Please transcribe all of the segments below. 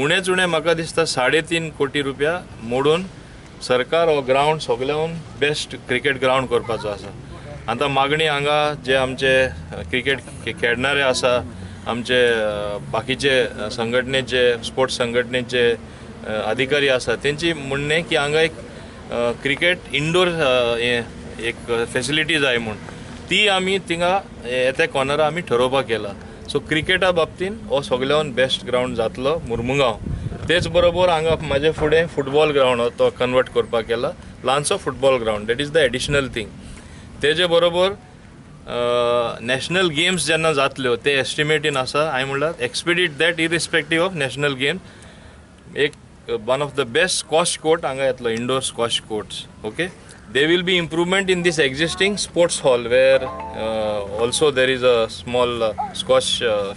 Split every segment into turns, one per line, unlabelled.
उणेच उणें म्हाका दिसता 3.5 कोटी रुपया मोडून सरकार हो ग्रावंड सगळ्याहून बेस्ट क्रिकेट ग्रावंड करपाचो आसा. आतां मागणी हांगा जे आमचे क्रिकेट खेळणारे आसा, आमचे बाकीचे संघटनेचे स्पोर्ट्स संघटनेचे अधिकारी आसा, तेंची म्हणणें की हांगा एक क्रिकेट इंडोर एक फेसिलिटी जाय म्हूण, ती आमी थिंगा येत्या कॉर्नरा आमी ठरोवपाक केला. सो क्रिकेटा बाबतीन हो सगळ्याहून बेस्ट ग्रावंड जातलो मुर्मुगांव. तेच बरोबर हांगा म्हाजे फुडें फुटबॉल ग्रावंड तो कन्वर्ट करपाक केला, ल्हानसो football ground, that is the additional thing. तेजे बरोबर नॅशनल गेम्स जेन्ना जातल्यो ते एस्टिमेटीन आसा, हांवें म्हणल्यार expedite that irrespective of national games एक one of the best squash court हांगा येतलो, indoor squash courts. Okay, there will be improvement in this existing sports hall where also there is a small squash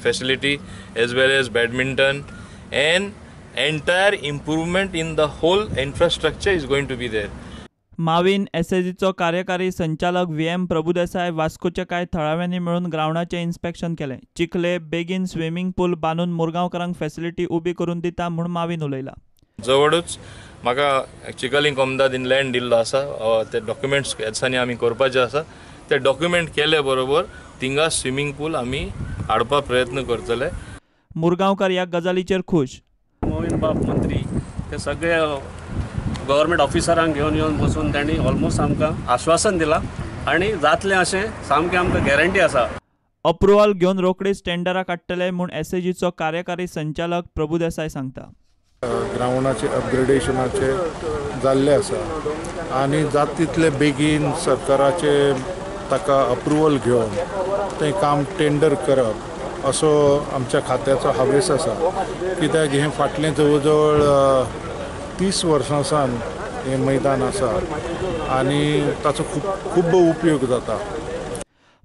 facility as well as badminton, and entire improvement in the whole infrastructure is going to be there.
Mavin एसएजीचो कार्यकारी संचालक VM Prabhudesai वास्कोच्या कांय थळाव्यांनी मेळून ग्रावंडाचें inspection केलें. चिखले बेगीन swimming पूल बांदून मुरगांवकारांक facility उबी करून दिता म्हूण माविन उलयला.
जवळूच म्हाका चिखली कोमदादीन लँड दिल्लो आसा, ते डॉक्युमेंट्स ह्या दिसांनी आमी करपाचे आसा. ते डॉक्युमेंट केले बरोबर थिंगा स्विमींग पूल आमी हाडपाक प्रयत्न करतले.
मुरगांवकार ह्या गजालीचेर खूश.
मोविन बाब मंत्री ते सगळे गव्हर्मेंट ऑफिसरांक घेवन येवन बसून तांणी ऑलमोस्ट आमकां आश्वासन दिलां आनी जातलें अशें सामकें आमकां गॅरंटी आसा.
अप्रुवल घेवन रोखडीच टेंडरां काडटले म्हूण एसएजीचो कार्यकारी संचालक प्रभुदेसाय सांगता.
ग्रावंडाचे अपग्रेडेशनाचे जाल्ले आसा आनी जात तितले बेगीन सरकाराचे ताका अप्रुवल घेवन तें काम टेंडर करप असो आमच्या खात्याचो हावेस आसा. कित्याक हें फाटलें जवळ जवळ 30 वर्सां सावन हें मैदान आसा आनी ताचो खूब उपयोग जाता.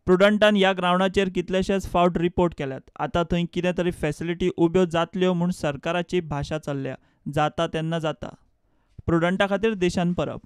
प्रुडंटान ह्या ग्रावंडाचेर कितलेशेच फावट रिपोर्ट केल्यात. आतां थंय कितें तरी फॅसिलिटी उब्यो जातल्यो म्हूण सरकाराची भाशा चल्ल्या. जाता तेन्ना जाता. प्रुडंटा खातीर देशान परब.